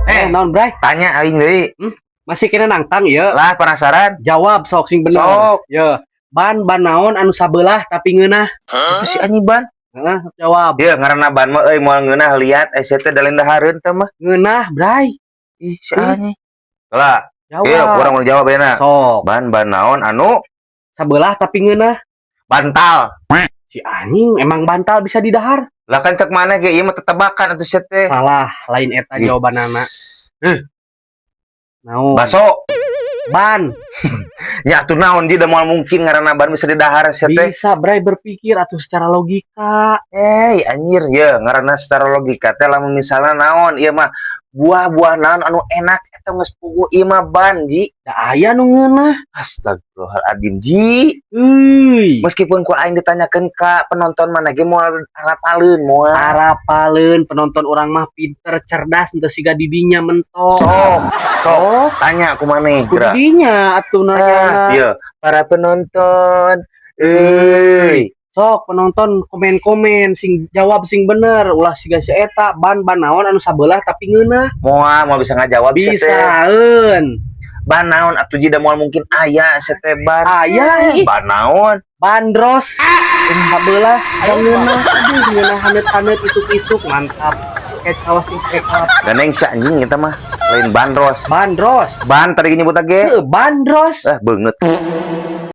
Eh, Eh, naon, Bray? Tanya aing deui. Masih keneh nangtang ya? Lah, penasaran. Jawab sok sing bener. Sok. Ya, ban ban naon anu sabelah tapi ngeunah? Itu si anjing ban. Heeh, jawab. Ieu ngaranna ban mah euy moal ngeunah liat eh teh da lain dahareun teh mah. Ngeunah, Bray. Ih, si anjing. Lah, Jawab. ieu kurang mau jawab ya. Sok. Ban ban naon anu sabelah tapi ngeunah? Bantal. Si anjing, emang bantal bisa didahar? Lah kan cek mana ge ieu mah tetebakan atuh sia teh. Salah, lain eta Ih. Jawabanana. Eh, Naon? Baso. Ban. Nya atuh naon ji, da moal mungkin ngaranna ban bisa didahar sia teh. Bisa, Bray, berpikir atau secara logika. Eh, anjir ya, ngaranna secara logika teh lamun misalnya naon ieu mah buah-buah naon anu enak eta geus puguh ieu mah ban, ji. Da aya nu ngeunah. Astagfirullahaladzim, ji. Euy. Meskipun ku aing ditanyakeun ka penonton mana ge moal arapaleun moal. Arapaleun, penonton urang mah pinter, cerdas, henteu siga didinya mentok. Sok, sok Oh, tanya ku maneh ku geura. Didinya atuh Ah, nanya. iya, para penonton. Euy, Sok penonton komen-komen sing jawab sing bener, ulah siga si eta. Ban ban naon anu sabelah tapi ngeunah? Moal moal bisa ngajawab sia teh. Bisaeun. Ban naon atuh ji, da moal mungkin aya sia teh ban. Aya, ih. Ban naon? Bandros sabelah da ngeunah. Aduh, ngeunah haneut-haneut isuk-isuk mantap. Kayak kawas ting kayak Gandeng si anjing eta mah lain bandros. Bandros. Ban tadi nyebut ge. Heuh, bandros. Eh, beungeut.